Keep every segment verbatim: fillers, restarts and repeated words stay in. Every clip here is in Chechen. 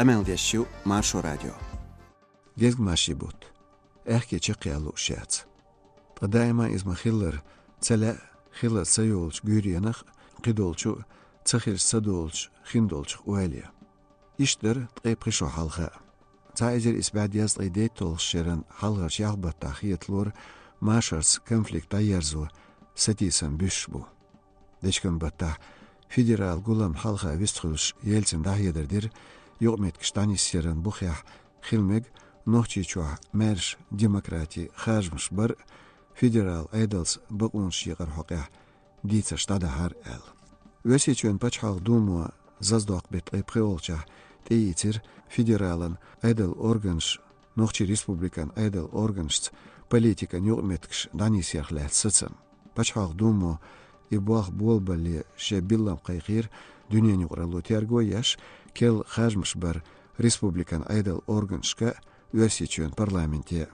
Къамел деш ю Маршо радио. Гезгмаши бутт. Аьхки чекхъяла лууш яц. Ткъа даима иза ма хиллара, ца лаьа хилла ца йолчу гуьйренах, кхидолчу ца хир ца долчу хин долчух ойла. Иштта дара ткъе пхи шо хьалха. Цхьа эзар исс бӀе дезткъе дейтталгӀачу шеран хьалхарчу ялх баттахь хеталора машарца конфликт дӀаерзо сатийсам буьсуш бу. Дечкен баттахь федерал гулам хьалха вистхуьлуш Ельцин дӀахьедар дира, юкъаметтигаш дӀанисъяран бухехь хила мега Нохчийчохь маьрша демократи харжамаш бар, федерал Ӏедалца бакъонаш екъар хьокъехь дийцарш дӀадахьар аьлла. Оьрсийчоьнан пачхьалкх думо зазадоккху беттан ткъе пхоьалгӀачохь тӀеийцира федералан Ӏедал органаш Нохчийн республикан Ӏедал органашца политикан юкъаметтигаш дӀанисъярх лаьцна сацам. Пачхьалкх думо и болх болабале шен биллам кхайкхийра дуьненан юкъаралло терго еш, керла харжамаш бар республикан Ӏедал органашка а, Оьрсийчоьнан парламенте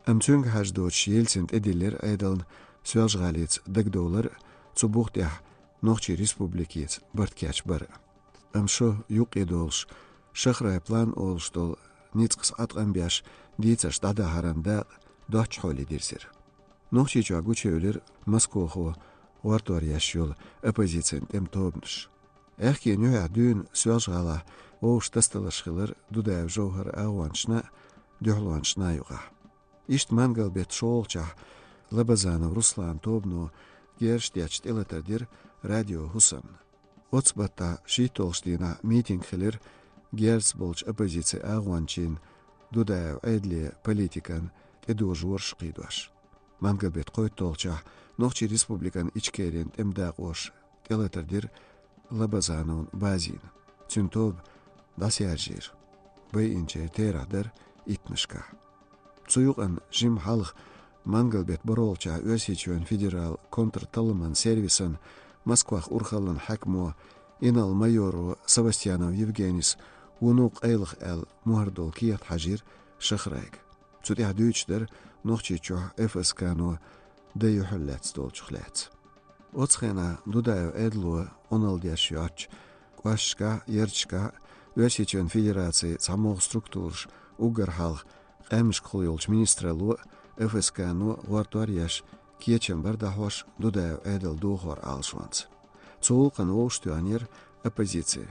а. Амма цуьнга хьажа доцуш Ельцина тӀедиллира Ӏедална Соьлжа-ГӀалица дагадовлар а, цу бух тӀехь Нохчийн республикица барт кечбар а. Амма шо юккъе долуш, шахрай план олуш долу ницкъаца Ӏаткъам беш дийцарш дӀадахьаран дакъа доцчу хьоле дирзира. Нохчийчохь гучуевлира Москохо гӀортор еш йолу оппозицин тӀеман тобанаш. Аьхкенан юьхьехь дуьйна Соьлжа-ГӀалахь вовшах тасадаларш хилира Дудаев Жовхар агӀончашна а, дуьхьалончашна а юкъахь. Иштта мангал-беттан шолгӀачохь Лабазанов Русланан тобано герзаш детташ тӀелатар дира Радио ХӀусамна. Оццу баттахь шийтталгӀачу дийнахь митинг хилира герзаца болчу оппозицин агӀончийн Дудаев Ӏедале политикан тӀедожорш кхийдош. Мангал-беттан кхойтталгӀачохь Нохчийн республикан Ичкерин тӀеман дакъоша тӀелатар дира Лабазановн базина. Цуьнан тоба дӀасаьржийра. Байинчеран терахь дара иттанашкахь. Цу юкъанна жимма хьалха мангал-беттан бархӀолгӀачохь Оьрсийчоьнан федерал контрталламан сервисан Москвах урхаллан хьаькамо инарла-майоро Савастьянов Евгенис вуно къайлаха аьлла мухӀар долу кехат хьажийра шахрайга. Цу тӀехь дуьйцуш дара Нохчийчохь ФСК-но дан юьхьар лаьцна долчух лаьцна. Оцу хенахь Дудаев Ӏедало Ӏуналла деш йоцчу кӀошташкахь а, ярташкахь а Оьрсийчоьнан Федерацин цхьа могӀа структураш, уггар хьалха къаьмнашкахула йолчу министралло а, ФСК-но а гӀортор еш, кечам бара дӀахьош Дудаев Ӏедалан духар Ӏалашонца. Цу гӀуллакхна вовшахтоьхнера оппозици,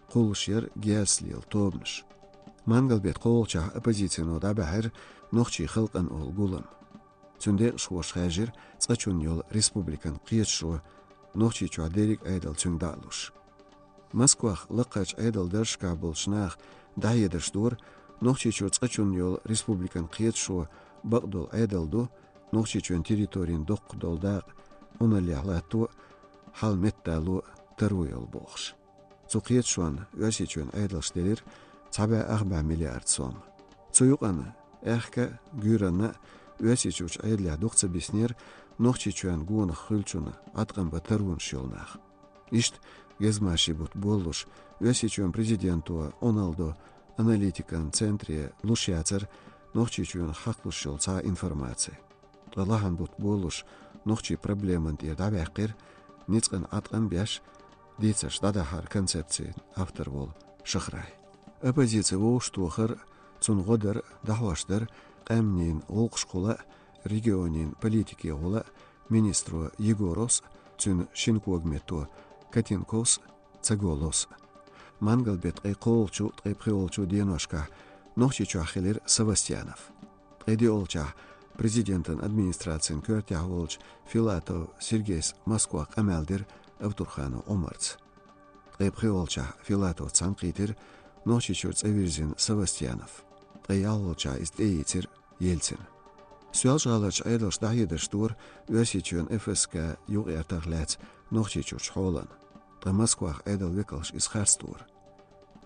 кхуллуш яра герзаца лела тобанаш. Мангал-беттан кхоалгӀачохь оппозицино дӀабаьхьира Нохчийн халкъан олу гулам. Цуьнан декъашхоша хаьржира цкъачунна йолу республикан кхеташо, Нохчийчохь дерриг а Ӏедал цуьнга дӀа а луш. Москвах лакхарчу Ӏедалан даржашкахь болчу наха дӀахьедарш дора, Нохчийчуьра цкъачунна йолу республикан кхеташо бакъдолу Ӏедал ду, Нохчийчоьнан территорин доккхах долу дакъа Ӏуналлехь латто а, хьал меттало а таро йолу бохуш. Цу кхеташонна Оьрсийчоьнан Ӏедалша делира цхьа бӀе ах бӀе миллиард сом. Цу юкъанна аьхка а, гуьйранна а Оьрсийчуьрчу Ӏедалехь дукха ца биснера Нохчийчоьнан гонах хуьлучунна Ӏаткъам бан таронаш йолу нах. Иштта, гезгмашин бутт болалуш, Оьрсийчоьнан президенто Ӏуналла до аналитикан центре луш яцара Нохчийчоьнах хьакхалуш йолу цхьа информаци. Ткъа лахьан бутт болалуш, нохчийн проблеман тӀера дӀаваьккхира ницкъана Ӏаткъам беш, дийцарш дӀадахьар концепцин автор волу шахрай. Оппозици вовшахтохар а, цунна гӀо дар а, дӀахьош дара къаьмнийн гӀуллакхашкахула а, регионийн политикехула а министро Егоровс а, цуьнан шина когаметто Котенковс а, Цаголовс а. Мангал-беттан ткъе кхоалгӀачу, ткъе пхоьалгӀачу деношкахь Нохчийчохь хилира Савастьянов. Ткъе диъалгӀачохь президентан администрацин коьртехь волчу Филатов Сергейс Москвах къамел дира Абдурханов Ӏумарца. Ткъе пхоьалгӀачохь Филатовца цхьаьнакхийтира Нохчийчуьра цӀа вирзина Савастьянов. Ткъе ялхалгӀачохь иза тӀеийцира Ельцина. Соьлжа-ГӀаларчу Ӏедалша дӀахьедарш дора Оьрсийчоьнан ФСК юкъаэртарх лаьцна Нохчийчуьрчу хьолана. Ткъа Москвахь Ӏедалан векалша иза харцдора.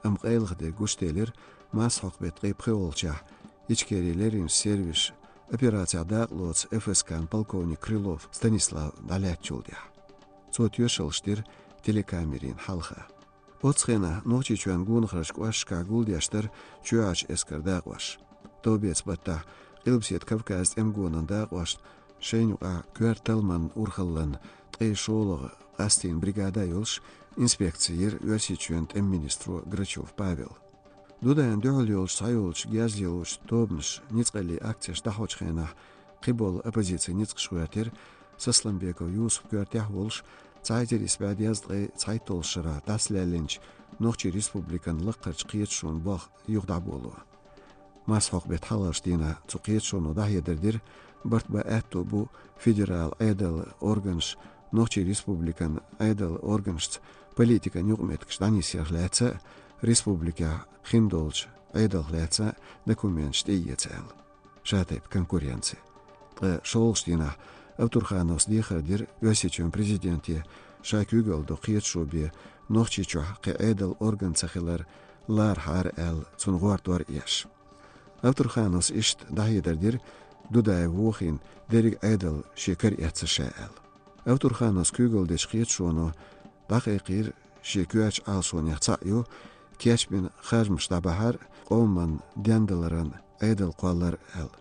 Амма къайлаха дерг гучуделира, марсхьокху беттан ткъе пхоьалгӀачохь Ичкерин леринчу сервисаша операцехь дакъа лоцу ФСК-н полковник Крылов Станислав дӀалаьцначул тӀаьхьа. Цо тоьшаллаш дира телекамерийн хьалха. Оццу хенахь Нохчийчоьнан гонахарчу кӀошташкахь гулдеш дара чоьхьарчу эскаран дакъош. Товбеца баттахь Къилбаседа Кавказан тӀеман гонан дакъошна шайна юкъахь коьрта талламан урхаллан ткъе шолгӀа къастийна бригада а йолуш, инспекци йира Оьрсийчоьнан тӀеман министро Грачев Павел. Дудаевна дуьхьал йолчу схьайолчу герз лелочу тобанаш ницкъаллин акцеш дӀахьочу хенахь кхиболу оппозицин ницкъаш гӀоьртира Сасламбеков Юсуп коьртехь а волуш, цхьа эзар исс бӀе дезткъе цхьайтталгӀачу шарахь дӀасалаьллинчу Нохчийн Республикан лаккхарчу кхеташонан болх юха дӀаболо. Марсхьокху беттан хьалхарчу дийнахь цу кхеташоно дӀахьедар дира, барт бан аьтто бу федералан Ӏедалан органаша Нохчийн Республикан Ӏедалан органашца политикан юкъаметтигаш дӀанисъярх лаьцна а, республикехь хин долчу Ӏедалх лаьцна а документаш тӀеэца аьлла. Ша тайпа конкуренци. Ткъа шолгӀачу дийнахь Абдурхановс дехар дира Оьрсийчоьнан президенте ша куьйгалла до кхеташо бен Нохчийчохь кхин Ӏедалан орган ца хилар ларахьара аьлла, цунна гӀортор а еш. Абдурхановс иштта дӀахьедар дира, Дудаев вохийна дерриг а Ӏедал шен кара эцна ша аьлла. Абдурхановс куьйгалла дечу кхеташоно дӀакхайкхийра, шен коьртачу Ӏалашонех цхьаъ ю, кечбина харжамаш дӀабахьар, къоман дендаларан Ӏедал кхоллар аьлла.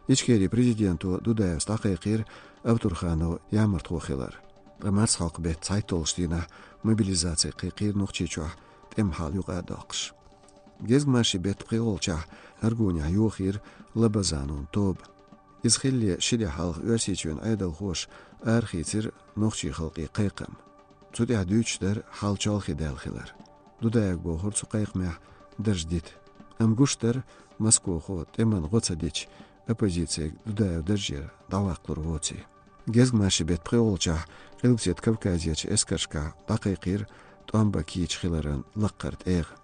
Ичкерин президенто Дудаевс дӀакхайкхийра Абдурханов ямартхо хилар. Ткъа марсхьокху беттан цхьайтталгӀачу дийнахь мобилизаци кхайкхийра Нохчийчохь, тӀеман хьал юкъа а доккхуш. Гезгмашин беттан пхоьалгӀачохь Аргунехь йохийра Лабазановн тоба. Иза хиллале ши де хьалха Оьрсийчоьнан Ӏедалхоша арахийцира нохчийн халкъе кхайкхам. Цу тӀехь дуьйцуш дара хьал чолхе даьлла хилар. Дудаевга бохура цу кхайкхамехь дарж дита. Амма гуш дара, Москохо тӀеман гӀо ца дича, оппозици Дудаев даржера дӀаваккхалур воций. Гезгмашин беттан пхоьалгӀачохь Къилбаседа Кавказерчу эскаршкахь дӀакхайкхийра тӀом бан кийча хиларан лаккхара тӀегӀа.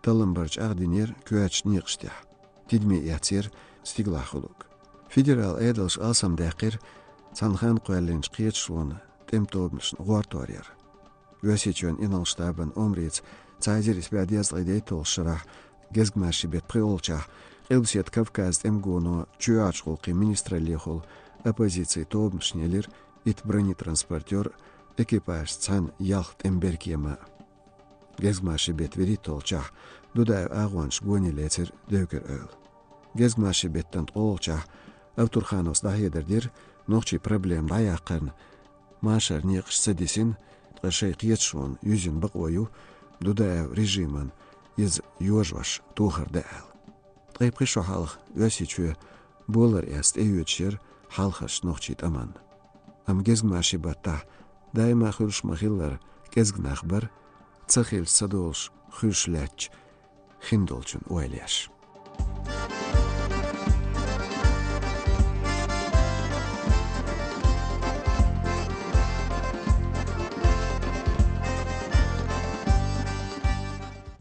Таллам бар чӀагӀдинера коьртачу некъаш тӀехь. Тидаме эцнера стигалахь хуьлург. Федералан Ӏедалша алсамдаьккхира цхьана ханна кхоьллинчу кхеташонан тӀеман тобанашна гӀортор яр. Оьрсийчоьнан инарла штабан омрица цхьа эзар исс бӀе дезткъе дейтталгӀачу шарахь Гезгмашин беттан пхоьалгӀачохь Къилбаседа Кавказан тӀеман гоно чоьхьарчу гӀуллакхийн министраллехула оппозицин тобанашна елира итт бронетранспортёр, экипажца цхьаьна ялх тӀеман беркема. Гезгмашин беттан вуьрхӀитталгӀачохь Дудаевн агӀончаша гоне лецира Девкар-Эвла. Гезгмашин беттан ткъолгӀачохь Абдурхановс дӀахьедар дира, нохчийн проблема дӀаяккхарна машаран некъаш ца дисина, ткъа шайн кхеташонан юьззина бакъо ю Дудаевн режимана иза йожош тохар дан аьлла. Ткъе пхи шо хьалха Оьрсийчоь болар эцна тӀеоьцуш яра хьалхарчу нохчийн тӀамна. Амма Гезгмашин баттахь даима хуьлуш ма-хиллара кӀезиг нах бара, ца хилча ца долуш хуьлуш лаьттачу хин долчун ойла еш.